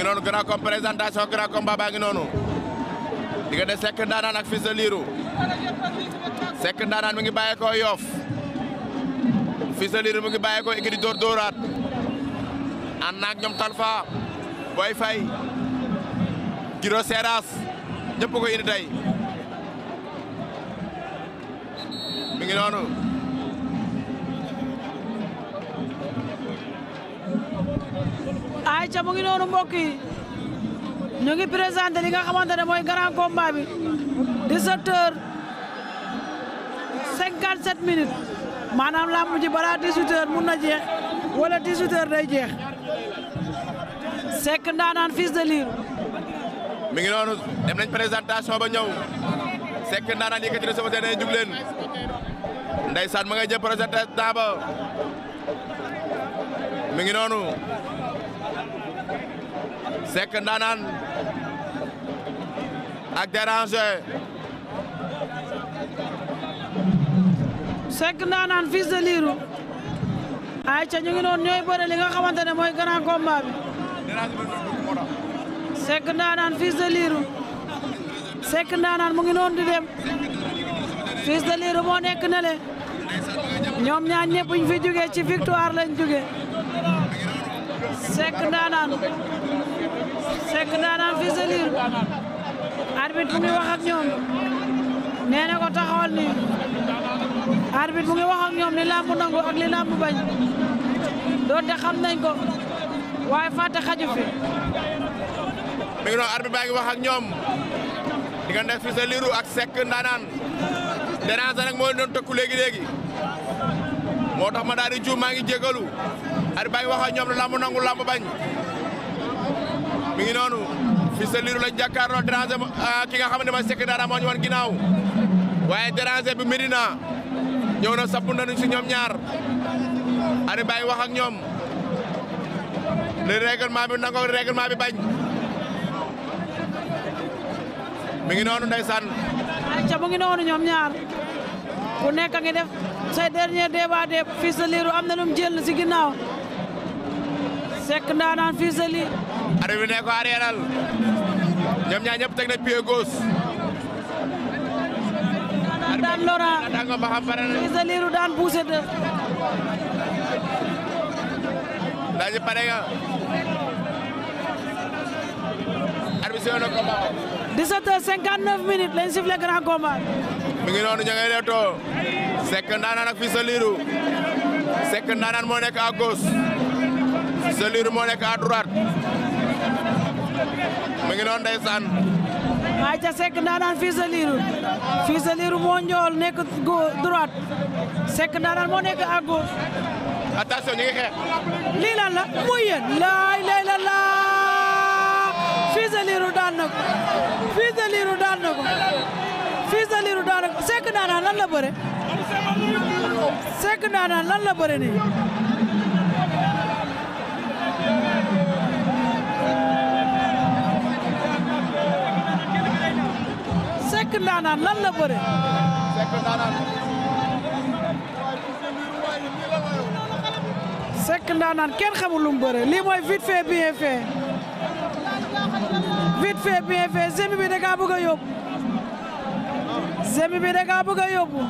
ngi noonu grand comme présentation grand combat baa ngi noonu diggante Seck Ndanane ak Fils de Lirou Seck Ndanane mi ngi bàyyeekoo Yoff Fils de Lirou mi ngi bàyyeekoo écurie Dóor Dóoraat ànd naag ñoom Talfa Boy Faye Giro Seras ñëpp ko indi tey mi ngi noonu ay ca mu ngi noonu mbokk yi ñu ngi présenté li nga xamante ne mooy grand combat bi 17h57 minutes maanaam lamb ji balaa 18h mun na jeex wala 18h day jeex Seck Ndanane Fils de Lirou mi ngi noonu dem nañ présentation ba ñëw Seck Ndanane yëkkati na sama tene jug leen ndeysaan ma ngay jëm présentation ba mi ngi noonu Seck Ndanane ak déranger Seck Ndanane Fils de Lirou ay ca ñu ngi noonu ñooy bëre li nga xamante ne mooy grand combat bi Seck Ndanane Fils de Lirou Seck Ndanane mu ngi noonu di dem Fils de Lirou moo nekk na le ñoom ñaar ñëpp ñu fi jógee ci victoire lañ jógee Seck Ndanane Fils de Lirou arbitre mu ngi wax ak ñoom nee na ko taxawal ni arbitre mu ngi wax ak ñoom li lamb nangu ak li lamb bañ doonte xam nañ ko waaye fàtte xaju fi mi ngi noonu arbitre baa ngi wax ak ñoom diggante Fils de Lirou ak Seck Ndanane déranger nag moo doon tëkku léegi moo tax ma daal di juum maa ngi jégalu arbitre baa ngi wax ak ñoom ne lamb nangu lamb bañ mi ngi noonu Fils de Lirou lañ jàkkaarloo déranger ki nga xam ne mooy Seck Ndanane moo ñu wan ginnaaw waaye déranger bi Medina ñëw na sapp nañu si ñoom ñaar arbitre baa ngi wax ak ñoom le règlement bi nangoo règlement bi bañ mi ngi noonu ndeysaan ca mu ngi noonu ñoom ñaar ku nekk ngi def say dernier débat de Fils de Lirou am na lu mu jël si ginnaaw Seck Ndanane Fils de Lirou arbitre bi ne ko arrièreal ñoom ñaar ñëpp teg na pied gauche daan Laurent dango ba xam pare na Fils de Lirou daan poussé de daji pare nga arbitre sifflé na combat 17h59 minutes lañ sifflé grand combat mi ngi noonu ña ngay leetoo Seck Ndanane ak Fils de Lirou Seck Ndanane moo nekk à gauche Fils de Lirou moo nekk à droite mi ngi noonu ndeysaan ay ca Seck Ndanane Fils de Lirou moo njool nekk droite Seck Ndanane moo nekk à gauche attention ñu ngi xeex lii lan la muy yéen laay lay la laa Fils de Lirou daan na ko Fils de Lirou daan na ko Fils de Lirou daan na ko Seck Ndanane lan la bëre Seck Ndanane lan la bëre nii Seck Ndanane lan la bëre Seck Ndanane kenn xamul lu mu bëre lii mooy vite fait bien fait vite fait bien fait zemi bi da kaa bëgg a yóbbu zemi bi da kaa bëgg a yóbbu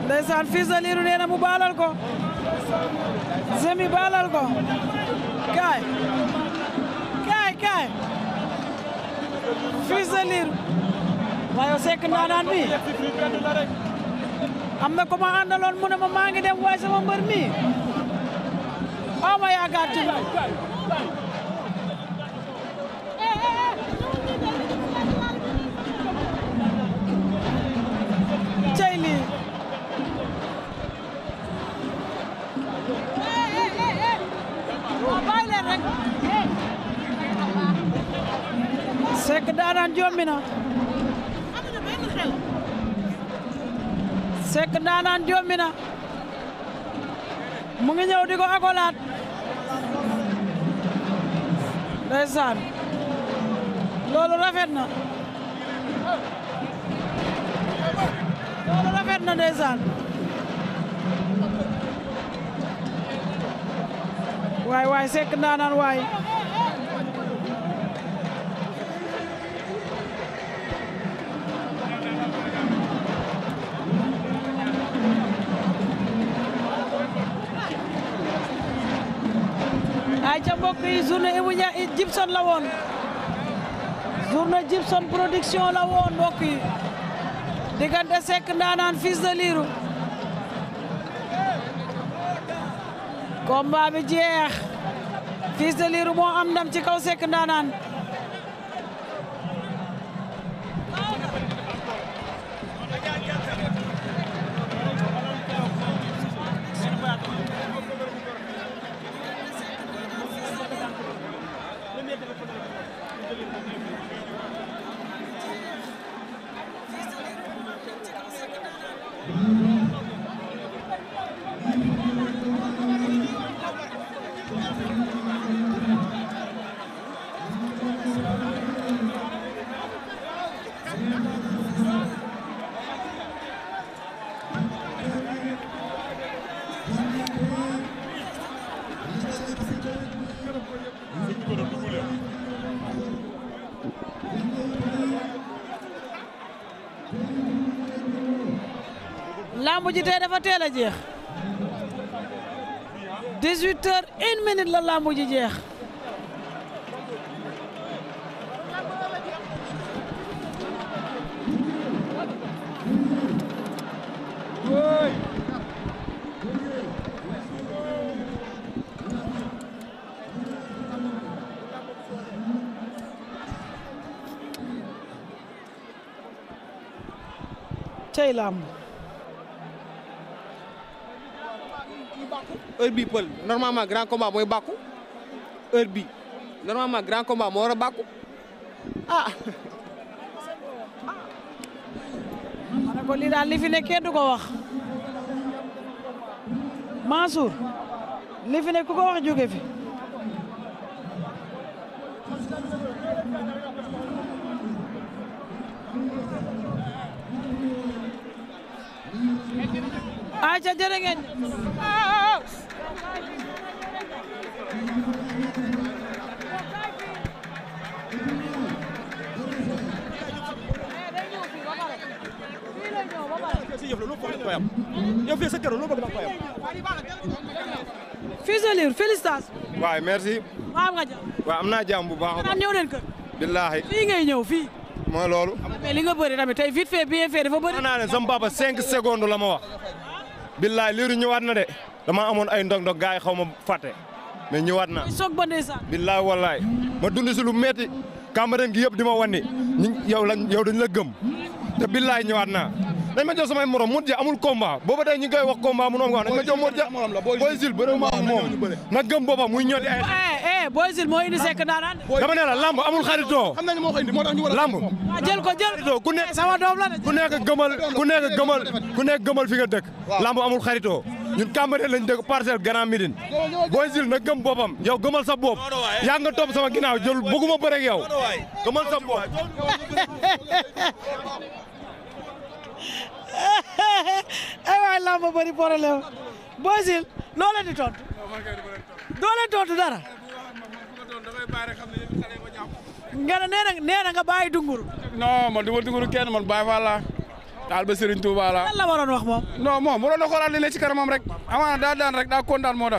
ndeysaan Fils de Lirou nee na mu baalal ko zemi baalal ko kaay Fils de Lirou waaye Seck Ndanane mi am na ko ma àndaloon mu ne ma maa ngi dem waaye sama mbër mi aw ma yaakaar ci cey lii bàyyi leen rek Seck Ndanane jommi na Seck Ndanane jommi na mu ngi ñëw di ko akolaat ndeysaan loolu rafet na ndeysaan waay Seck Ndanane waay ay ca mbokk yi journée Ibou Djibson la woon journée Djibson production la woon mbokk yi diggante Seck Ndanane fils de Lirou combat bi jeex fils de Lirou moo am ndam ci kaw Seck Ndanane lamb ji tey dafa teel a jeex 18h01 la lamb ji jeex cey lamb heure bi pël normalement grand combat mooy bàkku heure bi normalement grand combat moo war a bàkku ah mana ko lii daal li fi ne kenn du ko wax Mansour li fi ne ku ko wax jóge fi aca jërë ngeen fils de Lirou félicitations. waay merci. am nga jàmm. waaw am naa jàmm bu baax a baax. ñëw leen kër. billaahi. fii ngay ñëw fii. mooy loolu. mais li nga bëri tamit tey vite fait bien fait dafa bëri. wax naa ne sama papa 5 secondes la ma wax. billaahi Lirou ñëwaat na de. dama amoon ay ndog-ndog gars yi xaw ma fàtte. mais ñëwaat na. soog ba ndeysaan. billaahi wallaahi. ma dund si lu metti Cambérène gi yëpp di ma wan ni yow dañ la gëm. te billaahi ñëwaat naa. dañ ma jox samay morom Modou Dia amul combat booba tey ñu ngi koy wax combat mu noom nga wax dañ ma jox Modou Dia Boy Jules bëre ma moom na gëm boppam muy ñoti ay Boy Jules moo indi Seck Ndanane dama ne la lamb amul xaritoo xam nañu moo ko indi moo tax ñu war a lamb jël ko jël ku nekk sama doom la de ku nekk gëmal fi nga dëkk lamb amul xaritoo ñun Cambérène lañ dëkk Parcelles Grand Médine Boy Jules na gëm boppam yow gëmal sa bopp yaa nga topp sama ginnaaw jël bëgguma bëre ak yow gëmal sa bopp ay waay lamb bari problème Boy Jules loo leen di tontu doo leen tontu dara nga ne nee na nga bàyyi dunguru non man du ma dunguru kenn man Baye Fall laa taal ba Serigne Touba laa lan la waroon wax moom non moom waroon na xoolaat li ne ci kanamam rek amaana daa daan rek daa kontaan moo tax